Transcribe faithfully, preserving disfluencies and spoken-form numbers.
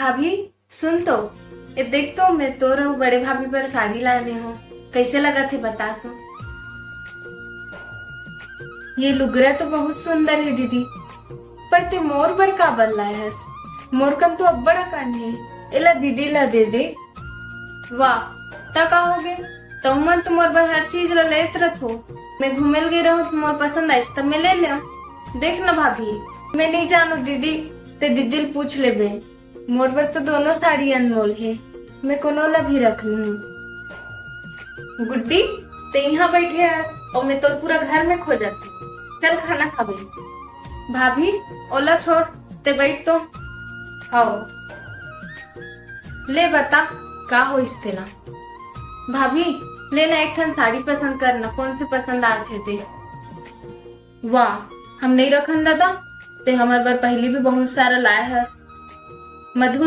भाभी, सुन तो, ये देख तो, मैं तोर अउ बड़े भाभी बर साड़ी लाने हो, कैसे लगत हे बता तो। ये लुगरा तो बहुत सुंदर हे दीदी, पर ते मोर बर का बर लाए हस? मोर कन तो अब्बड़ अकन हे, एला दीदी ला दे दे। वाह, त का हो गे? तहू मन तो मोर बर हर चीज ला लेत रथो। मैं घूमे ल गे रहूं त मोर पसंद आइस त मैं ले लेव। देख ना भाभी, मैं नहीं जानू दीदी, ते दीदी ल पूछ लेबे। मोर बर तो दोनों साड़ी अनमोल हे, मैं कोनो ला भी रख लूं। गुड्डी, ते इहां बैठे हस अउ मैं तोर पूरा घर में खोजत हूं। चल खाना खाबे। भाभी, ओला छोड़, ते बैठ तो। हव। ले बता, का होइस तेला? भाभी, ले ना एक ठन साड़ी पसंद कर ना, कौन से पसंद आत हे ते। वाह, हम नहीं रखन दादा, ते हमर बर पहली भी बहुत सारा लाए हस। मधु